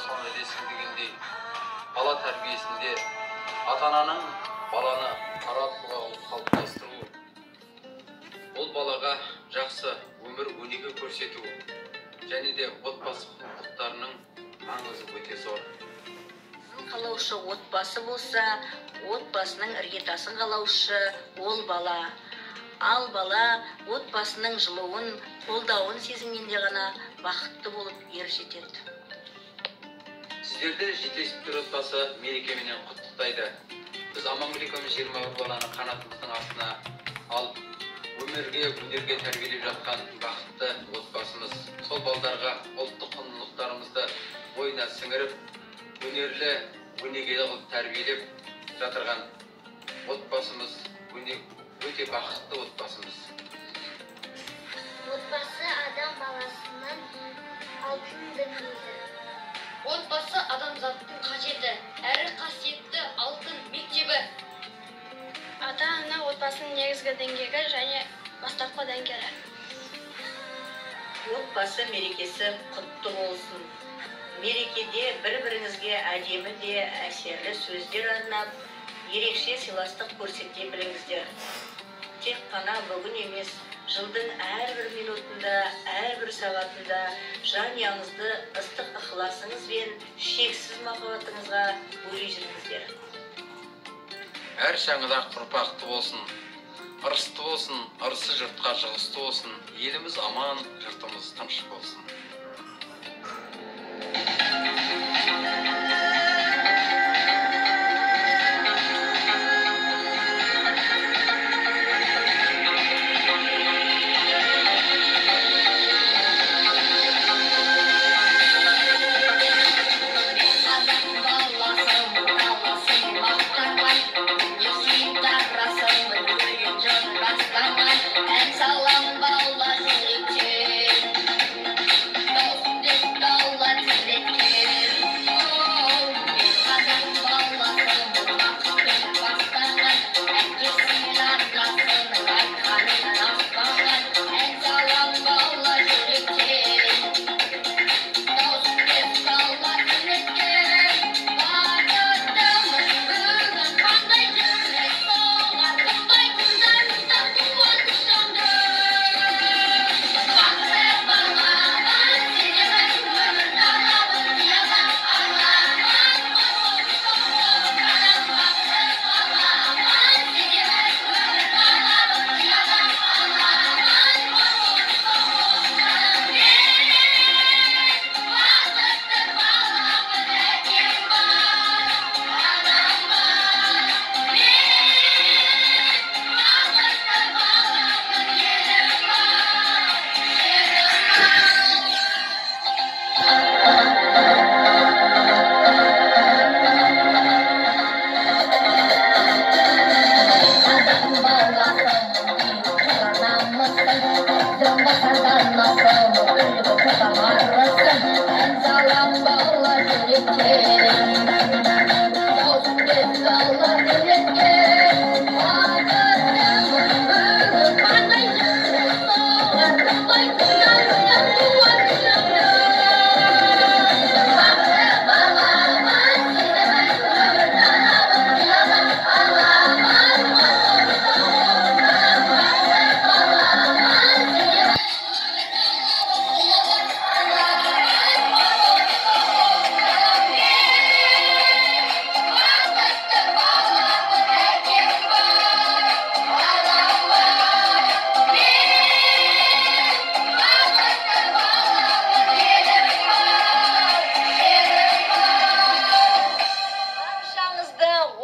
соны ілесің дегендей, бала тәрбиесінде ата-ананың баланы қара тұлға қылып қалыптастыру, ол балаға жақсы өмір өнеге көрсету және де отбасы құндылықтарының маңызы өте зор. Қалаушы отбасы болса, отбасының іргетасын қалаушы ол бала. Ал бала отбасының жылуын, қолдауын сезінгенде ғана бақытты болып ер жетеді. Сіздерді Жетесовтер отбасы мерекеменен құттықтайды. Біз Амангүл екеуміз 21 баланы қанатымыздың астына алып, өмірге, өнерге тәрбиелеп жатқан бақытты отбасымыз. Сол балдарға ұлттық құндылықтарымызды бойына сіңіріп, өнерлі, өнегелі қылып тәрбиелеп жатырған отбасымыз, өте бақытты отбасымыз. Отбасы адам баласының алтын діңгегі. Отбасы адамзаттың қажеті, әрі қасиетті алтын мектебі. Ата-ана отбасының негізгі діңгегі және бастапқы дәнгері. Отбасы мерекесі құтты болсын. Мерекеде бір-біріңізге әдемі де әсерлі сөздер арнап, ерекше сыйластық көрсете біліңіздер. Тек қана бүгін емес, жылдың әрбір минутында, әрбір сағатында жанұяңызды ыстық ықыласыңыз бен шексіз махаббатыңызға бөлей жүріңіздер. Әр шаңырақ ұрпақты болсын, ырысты болсын, ырысы жұртқа жұғысты болсын, еліміз аман, жұртымыз тыныш болсын.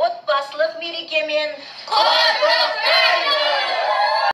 Отбасылық мерекемен құтты